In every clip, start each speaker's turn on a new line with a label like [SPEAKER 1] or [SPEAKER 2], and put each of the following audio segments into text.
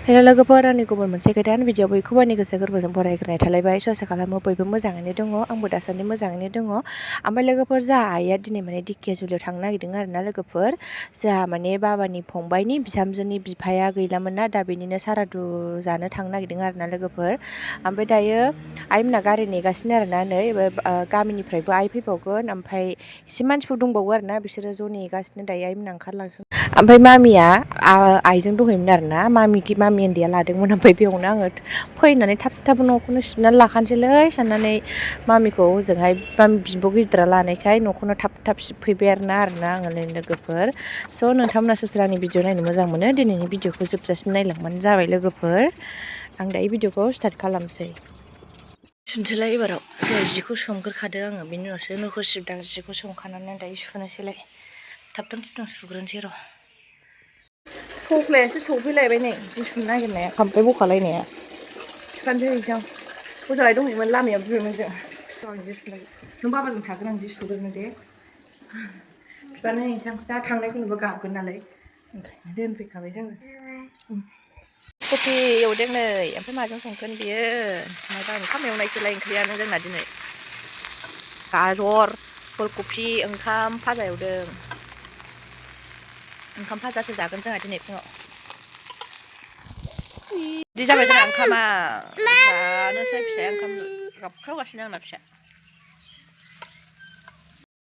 [SPEAKER 1] हेल' लोगोफोर आंनि गुबुन मोनसे गोदान भिडिअ बयखौबो आंनि गोसो गोरबोजों बरायग्रोनाय थालायबाय आसा खालामो बयबो मोजाङैनो दङ आंबो दासान्दि मोजाङैनो दङ ओमफ्राय लोगोफोर जोंहा आइया दिनै माने दिकेजुलियाव थांनो नागिरदों आरोना लोगोफोर जोंहा माने बाबानि फंबायनि बिहामजोनि बिफाया गैलामोन ना दा बेनिनो सारादु जानो थांनो नागिरदों आरोना लोगोफोर ओमफ्राय दायो आइमोना गारि नेगासिनो आरोना नै गामिनिफ्रायबो आइ फैबावगोन ओमफ्राय एसे मानसिफोर दंबावो आरोना बिसोरो ज' नेगासिनो दायो आइमोना ओंखारलांसिगोन ओमफ्राय मामिया आइजों दंहैयोमोन आरोना मामि उन्दैया लादोंमोन ओमफ्राय बेयावनो आङो फैनानै थाब न'खौनो सिबनानै लाखानोसैलै साननानै मामिखौ ओजोंहाय मामि बिब' गिदिरा लानायखाय न'खौनो थाब सिबफैबाय आरोना आङो लोगोफोर स' नोंथांमोना सोर आंनि भिडिअ नायनो मोजां मोनो दिनैनि भिडिअखौ जोबजासिम नायलांबानो जाबाय लोगोफोर आं दायो भिडिअखौ स्टार्ट खालामसै सुनसैलाय एबाराव दहाय जिखौ सोमग्रोखादो आङो बिनि उनावसो न'खौ सिबदां जिखौ सोमखानानै दायो सुनोसैलाय थाब सुग्रोनोसै र' थफ्लायासो सौफैलायबाय नै जि सुनो नागिरनाया खामफ्लाय बखालायनाया बिफानोसो हैसां हजोंहाय दंहैयोमोन लामायाव बिहैयोमोन जों आं जि सुनाय नों बाबाजों थागोन आं जि सुग्रोनो दे बिफानो हैसां दा थांनायखौ नुबा गाबगोन नालाय ओंखायनो दोनफैखाबाय जोङो कफि एवदों नै ओमफ्राय माजों संगोन बियो माबा ओंखाम एवनायसोलाय ओंख्रियानो जोंना दिनै गाजर फुलकफि ओंखाम भाजा एवदों ओंखाम भाजासो जागोन जोंहा दिनै फुङाव बिदि जाबाय जोंना ओंखामा जानोसै फिसाया ओंखाम गाबख्रावगासिनो आंना फिसा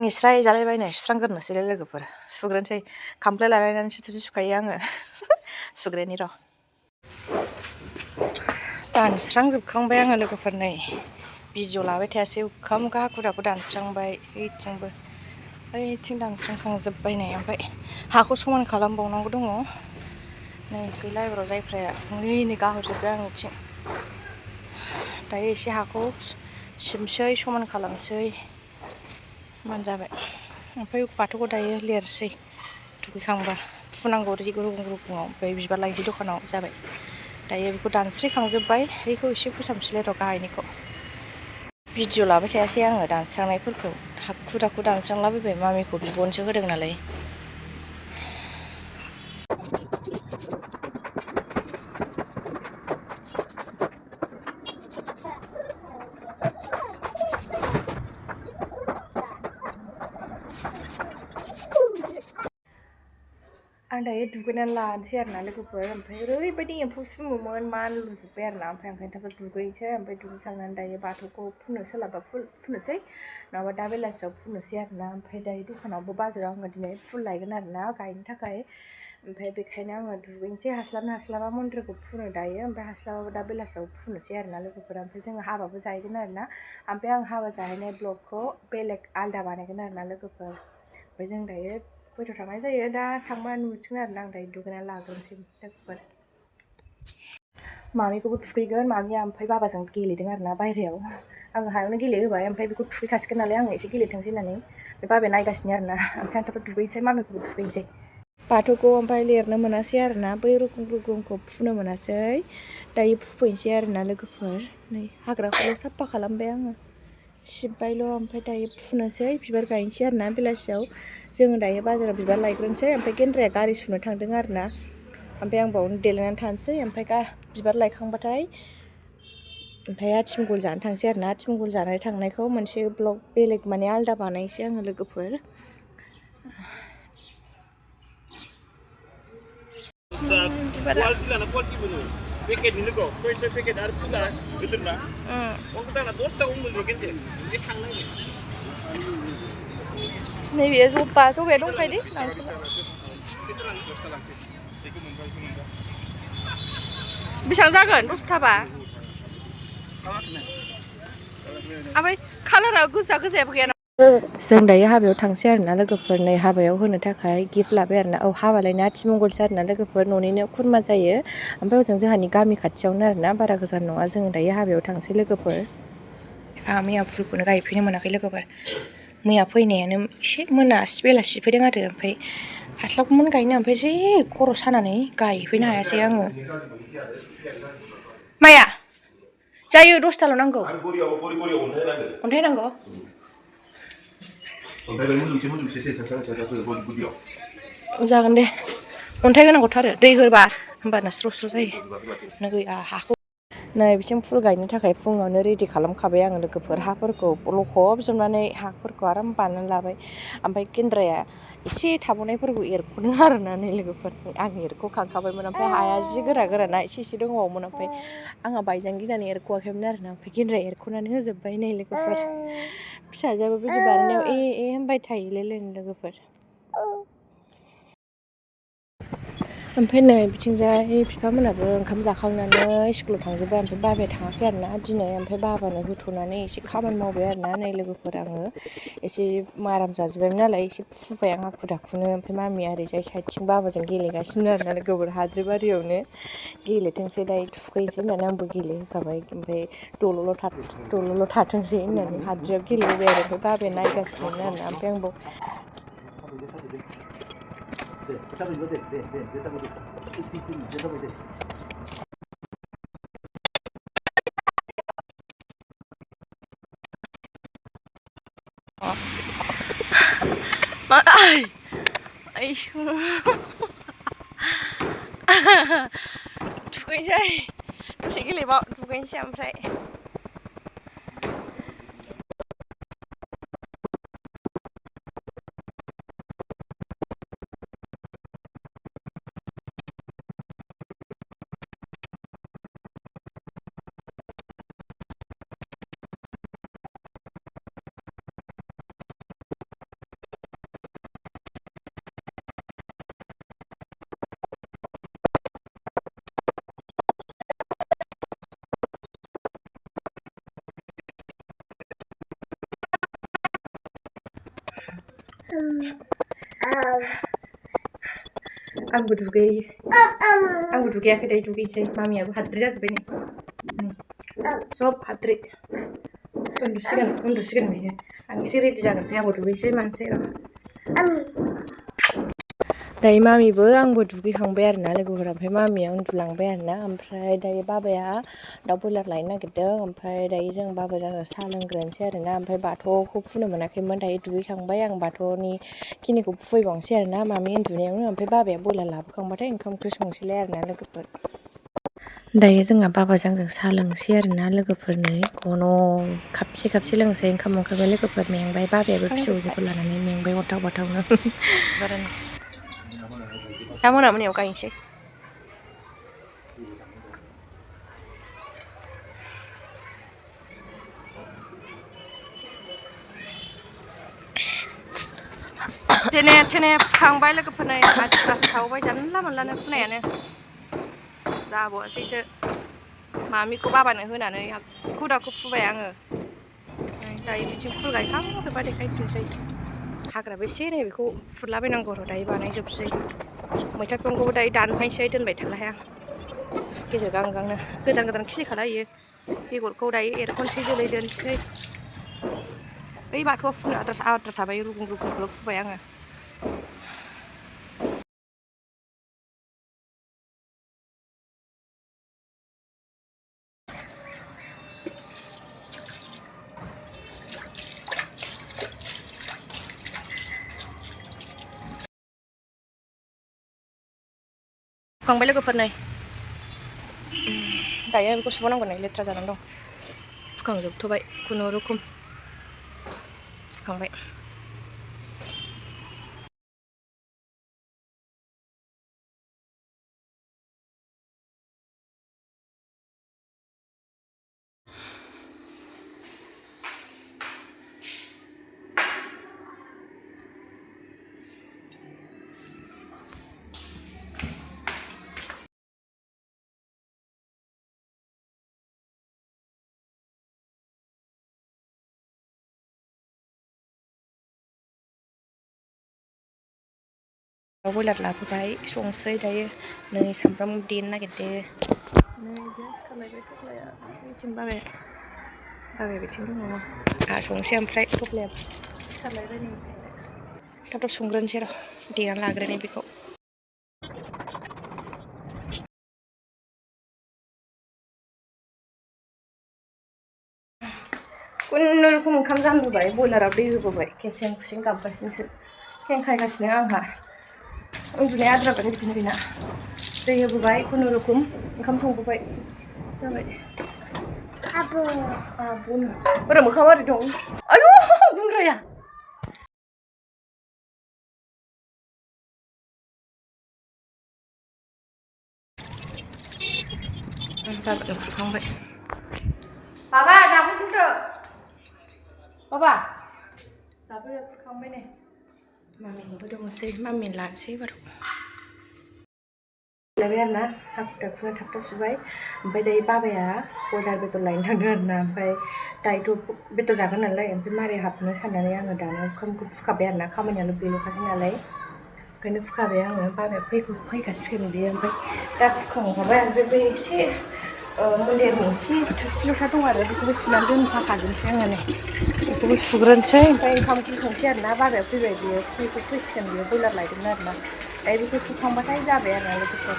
[SPEAKER 1] स्राय जालायबाय नै सुस्रांग्रोनोसैलाय लोगोफोर सुग्रोनोसै खामफ्लाय लालायनानै थोरसि सुखायो आङो सुग्रानि र' दानस्रांजोबखांबाय आङो लोगोफोर नै भिडिअ लाबाय थायासै उखा हाखु दाखु दानस्रांबाय ओइथिंबो ओइथिं दानस्रांखांजोब्बाय नै ओमफ्राय हाखौ समान खालामबावनांगौ दङ नै गैला एबाराव जायफ्राया नै गाहरजोब्बाय आं इथिं दायो एसे हाखौ सिबसै समान खालामसै मान जाबाय ओमफ्राय बाथौखौ दायो लिरसै दुगैखांबा फुनांगौ रुगुङाव ओमफ्राय बिबार लायनोसै दखानाव जाबाय दायो बेखौ दानस्रिखांजोब्बाय बेखौ एसे फोसाबसैलाय र' गाहायनिखौ भिडिअ लाबाय थायासै आङो दानस्रांनायफोरखौ हाखु दाखु दानस्रांलाबायबाय मामिखौ बिब'नोसो होदों नालाय आं दायो दुगैनानै लानोसै आरोना लोगोफोर ओमफ्राय ओरैबायदि एम्फौ सुमुमोन मानलुजोब्बाय आरोना ओमफ्राय ओंखायनो दुगैनोसै ओमफ्राय दुगैखांनानै दायो बाथौखौ फुनो सोलाबा फुनोसै नङाबा दा बेलासियाव फुनोसै आरोना ओमफ्राय दायो दखानावबो बाजाराव आङो दिनै फुल लायगोन आरोना गायनो थाखाय ओमफ्राय बेखायनो आङो दुगैनोसै हास्लाबा मन्दिरखौ फुनो दायो ओमफ्राय हास्लाबाबा दा बेलासियाव फुनोसै आरोना लोगोफोर ओमफ्राय जोङो हाबाबो जाहैगोन आरोना ओमफ्राय आं हाबा जाहैनाय ब्लगखौ बेलेग आलदा बानायगोन आरोना लोगोफोर ओमफ्राय जों दायो फैथ' थांनाय जायो दा थांबा नुसिगोन आरोना आं दायो दुगैनानै लाग्रोनोसै लोगोफोर मामिखौबो थुखैगोन मामिया ओमफ्राय बाबाजों गेलेदों आरोना बायह्रायाव आङो हायावनो गेलेहोबाय ओमफ्राय बेखौ थुखैखासिगोन नालाय आङो एसे गेलेथोंसै होननानै बे बाबाया नायगासिनो आरोना ओमफ्राय आं दुगैनोसै मामिखौबो थुखैनोसै बाथौखौ ओमफ्राय लिरनो मोनासै आरोना बै रुगुंखौ फुनो मोनासै दायो फुफैनोसै आरोना लोगोफोर नै हाग्राखौल' साफा खालामबाय आङो सिबबायल' ओमफ्राय दायो फुनोसै बिबार गायनोसै आरोना बेलासियाव जोङो दायो बाजाराव बिबार लायग्रोनोसै ओमफ्राय गेन्द्राया गारि सुनो थांदों आरोना ओमफ्राय आं बावनो देलायनानै थानोसै ओमफ्राय बिबार लायखांबाथाय ओमफ्राय आथिमंगल जानो थांसै आरोना आथिमंगल जानाय थांनायखौ मोनसे ब्लग बेलेग माने आलदा बानायसै आङो लोगोफोर नैबे जबाया दंखायो दे बेसेबां जागोन 10 थाबा ओमफ्राय कालारा गोजायाबो गैया जों दायो हाबायाव थांसै आरोना लोगोफोर नै हाबायाव होनो थाखाय गिफ्ट लाबाय आरोना हाबालायनो आथिमंगलसो आरोना लोगोफोर न'निनो खुरमा जायो ओमफ्राय ओजों जोंहानि गामि खाथियावनो आरोना बारा गोजान नङा जों दायो हाबायाव थांसै लोगोफोर आंहा मैया फुलखौनो गायफैनो मोनाखै लोगोफोर मैया फैनायानो एसे बेलासि फैदों आरो ओमफ्राय हास्लाबगौमोन गायनो ओमफ्राय जि खर' सानानै गायफैनो हायासै आङो माया जायो 10थाल' नांगौ अन्थाइ नांगौ जागोन दे अन्थाइ होनांगौथ' आरो दै होबा होमबाना स्र' स्र' जायो नै गैया हाखौ नै बिथिं फुल गायनो थाखाय फुङावनो रेडि खालामखाबाय आङो लोगोफोर हाफोरखौ लखबजोबनानै हाफोरखौ आराम बानायनानै लाबाय ओमफ्राय गेन्द्राया एसे थाबावनायफोरखौ एरख'दों आरोना नै लोगोफोर आं एरख'खांखाबायमोन ओमफ्राय हाया जि गोरा गोराना एसे दंबावोमोन ओमफ्राय आंहा बायजानो गिनानै एरख'वाखैमोन आरोना ओमफ्राय गेन्द्राया एरख'नानै होजोब्बाय नै लोगोफोर फिसाजोआबो बिदि बानायनायाव होनबाय थायोलै लोगोफोर ओमफ्राय नै बिथिंजाय बिफामोनाबो ओंखाम जाखांनानै स्कुलाव थांजोब्बाय ओमफ्राय बाबाया थाङाखै आरोना दिनै ओमफ्राय बाबानो होथ'नानै एसे खामानि मावबाय आरोना नै लोगोफोर आङो एसे माराम जाजोब्बायमोन नालाय एसे फुबाय आं हाखु दाखुनो ओमफ्राय मामिया ओरैजाय साइडथिं बाबाजों गेलेगासिनो आरोना लोगोफोर हाद्रि बारियावनो गेलेथोंसै दायो थुखैनोसै होननानै आंबो गेलेहोखाबाय ओमफ्राय दल'ल' थाथोंसै होननानै हाद्रियाव गेलेहोबाय आरो ओमफ्राय बाबाया नायगासिनोमोन आरोना ओमफ्राय आंबो थुखैनोसै दसे गेलेबाव दुगैनोसै ओमफ्राय आंबो दुगैयाखै दायो दुगैनोसै मामियाबो हाद्रि जाजोब्बाय नै सब हाद्रि उन्दुसिगोन बियो आं एसे रेडि जागोनसै आंबो दुगैनोसै मानोसै दायो मामिबो आंबो दुगैखांबाय आरोना लोगोफोर ओमफ्राय मामिया उन्दुलांबाय आरोना ओमफ्राय दायो बाबाया दाउ बयलार लायनो नागिरदों ओमफ्राय दायो जों बाबाजों साहा लोंग्रोनोसै आरोना ओमफ्राय बाथौखौ फुनो मोनाखैमोन दायो दुगैखांबाय आं बाथौनि खिनिखौ फुफैबावनोसै आरोना मामि उन्दुनायावनो ओमफ्राय बाबाया बयलार लाबोखांबाथाय ओंखाम ओंख्रि संसैलाय आरोना लोगोफोर दायो जोंहा बाबाजों आंजों साहा लोंसै आरोना लोगोफोरनो गन' खाबसे लोंसै ओंखाम ओंखारबाय लोगोफोर मेंबाय बाबायाबो फिसौजोखौ लानानै मेंबाय हरथाव बाथावनो दा मोनायाव गायनोसै थेने फुखांबाय लोगोफोरनो आथिखालासो थाबावबाय जानला मोनलानो फुनायानो जाबावासैसो मामिखौ बाबानो होनानै हाखु दाखु फुबाय आङो दायो बिथिं फुल गायखांजोब्बा देखायफिनसै हाग्राबो एसे नै बेखौ फुरलाबायनांगौ र' दायो बानायजोबसै मैथा बिफांखौबो दायो दानफायसै दोनबाय थानो हाया गेजेर गांनो गोदान खिलिखाला इयो बेगरखौ दायो एरख'नोसै जोलै दोनसै ओइ बाथौआव फुनो आद्रा थाबाय रुगुंखौल' फुबाय आङो फुखांबाय लोगोफोर नै दायो बेखौ सुबावनांगौ नै लेथ्रा जानानै दं फुखांजोबथ'बाय खुनुरुखुम फुखांबाय बयलार लाबोबाय संसै दायो नै सामब्राम देनो नागिरदों नै गेस खालायबाय थफ्लाया बिथिं बाबाया बिथिं दङ आंहा संसै ओमफ्राय थफ्लाया सिखारलायबाय नै थाब संग्रोनोसै र' देनानै लाग्रोनि बेखौ खुनुरुखुम ओंखाम जानबोबाय बयलाराव दै होबोबाय खेसें खुसें गाबगासिनोसो खेंखायगासिनो आंहा उन्दुनाया आद्राबाथाय बिदिनो बेना दै होबोबाय खुनुरुखुम ओंखाम संबोबाय जाबाय आब'नो बोरै मोखाङा मारै दं आयु गुंग्राया जाबाय खुरखांबाय बाबा जाबोथ'दो बाबा जाबो खुरखांबाय नै मामिनोबो दंसै मामिन लानोसै बाराव लायबाय आरोना हाखु दाखुनो थाब थाब सुबाय ओमफ्राय दायो बाबाया बयलार बेदर लायनो थांदों आरोना ओमफ्राय दायोथ' बेदर जागोन नालाय ओमफ्राय मारै हाबनो साननानै आङो दानो ओंखामखौ फुखाबाय आरोना खामानियानो बेल'खासै नालाय ओंखायनो फुखाबाय आङो बाबाया फैखासिगोन बेयो ओमफ्राय दा फुखांखाबाय ओमफ्राय बे एसे मन्दिरनि एसे थोरसि लथा दं आरो बेखौबो सुनानै दोनफाखाजोबनोसै आङो नै बेखौबो सुग्रोनोसै ओमफ्राय ओंखाम ओंख्रि संसै आरोना बाबाया फैबाय बियो फैसिगोन बियो बयलार लायदोंमोन आरोना दायो बेखौ सुखांबाथाय जाबाय आरोना लोगोफोर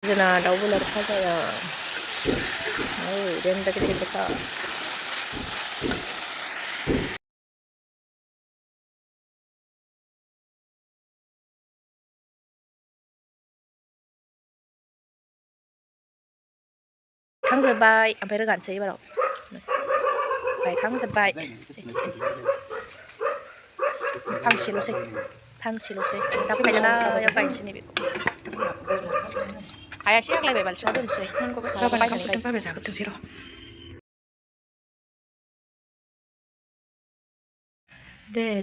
[SPEAKER 1] जोंना दाउ बयलार फाजाया देन्दा गिदिरखा गायखांजोब्बाय ओमफ्राय रोगानोसै एबाराव गायखांजोब्बाय फांसेल'सै दा फैबाय जालायाव गायनोसै नै बेखौ हाया एसे आग्लायबाय बालथिङाव दोनसै बाबाया जाग्रोथोंसै र'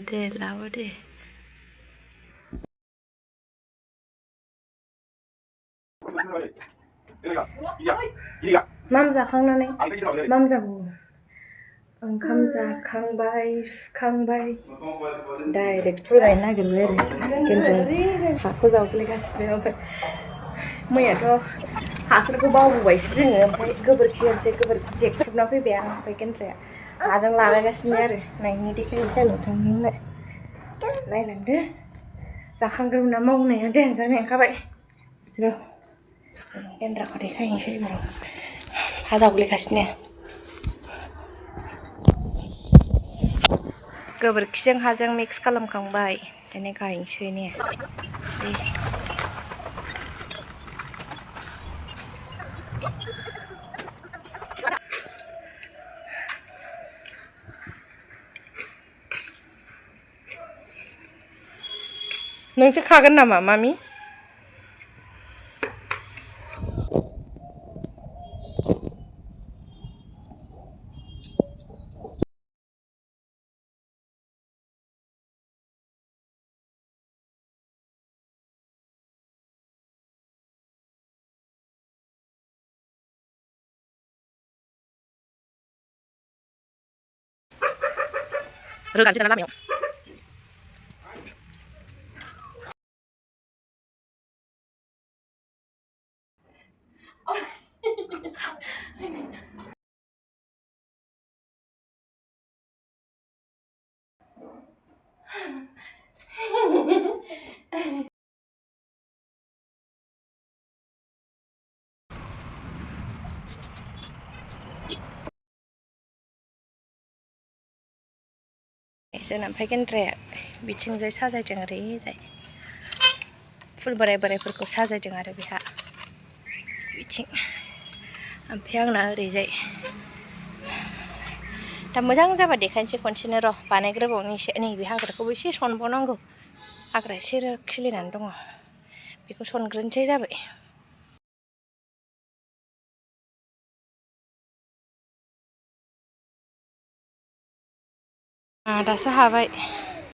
[SPEAKER 1] दे लाबो दे माम जाखांनानै माम जाबावो ओंखाम जाखांबाय सुखांबाय डाइरेक्ट फुल गायनो नागिरबाय आरो गेन्द्राया हाखौ जावग्लिगासिनो ओमफ्राय मैयाथ' हासारखौ बावबोबायसो जोङो ओमफ्राय गोबोरखि होनोसै गोबोरखि देख्रुबना फैबाय आं ओमफ्राय गेन्द्राया हाजों लागायगासिनो आरो नायनि देखायनोसै आं नोंथांनो नायलांदो जाखांग्रोमोना मावनाया देनजार मेंखाबाय र' गेन्द्राखौ देखायनोसै एबाराव हा जावग्लिगासिनो गोबोरखिजों हाजों मिक्स खालामखांबाय ओंखायनो गायनोसै ने नोंसो खागोन नामा मामि रोगानोसै दाना लामायाव जोंना ओमफ्राय गेन्द्राया बिथिंजाय साजायदों ओरैजाय फुल बोराय बोरायफोरखौ साजायदों आरो बेहा बिथिं ओमफ्राय आंना ओरैजाय दा मोजां जाबा देखायनोसै खनसेनो र' बानायग्रोबावनि एसे नैबे हाग्राखौबो एसे सनबावनांगौ हाग्रा एसे खिलिनानै दङ बेखौ सनग्रोनोसै जाबाय दासो हाबाय